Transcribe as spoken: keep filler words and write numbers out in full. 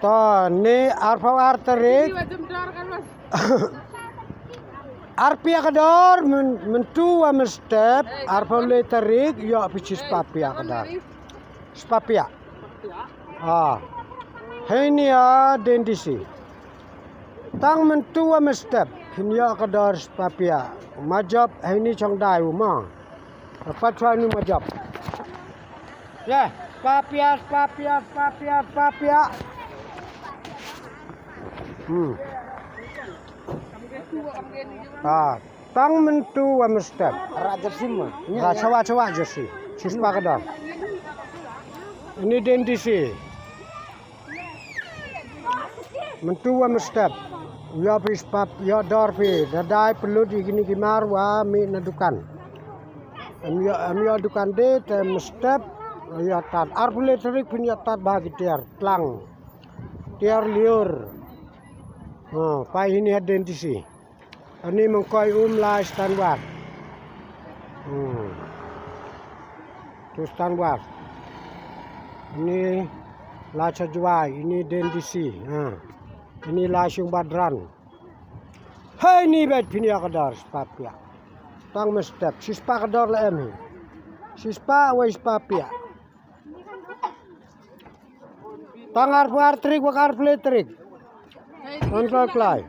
To, ni arphew ar tarik. Arphew ka dor, men-, mynta wa mynstep, arphew le tarik, ïoh phi shispah ka dor. Shispah. Ah. Heini a den D C. Tang mynta wa mynstep, phin ïoh ka dor shispah. Majop, heini chong dai u ma. Pat chwa ni majop. Ya, shispah, shispah, shispah, shispah. Hmm. Ah, tang mynta wa mynstep. Ra jersey ma. Ra chawa chawa jersey. Shispah ka dor. Ini den D C. Mynta wa mynstep. Ïoh phi shispah, ïoh dor phi. Da dai pynlut ïa kine ki mar wa mih na dukan. Em ïoh, em ïoh dukan de te mynstep. Ïoh tad. Arphew le tarik phin ïoh tad bha ki tiar. Tlang. Tiar liur. Ha, peit heini ha den D C. Ani mengkoi um lai Stanwar. Hmm. Tu Stanwar. Ini lai Chajwai, ini den D C. Ha. Ini lai Shung Badran. Heini beit phin ïoh ka dor shispah. Tang mynstep, shispah ka dor la em hi. Shispah wa shispah. Tang arphew ar tarik wa arphew le tarik. Ngan kloi kloi.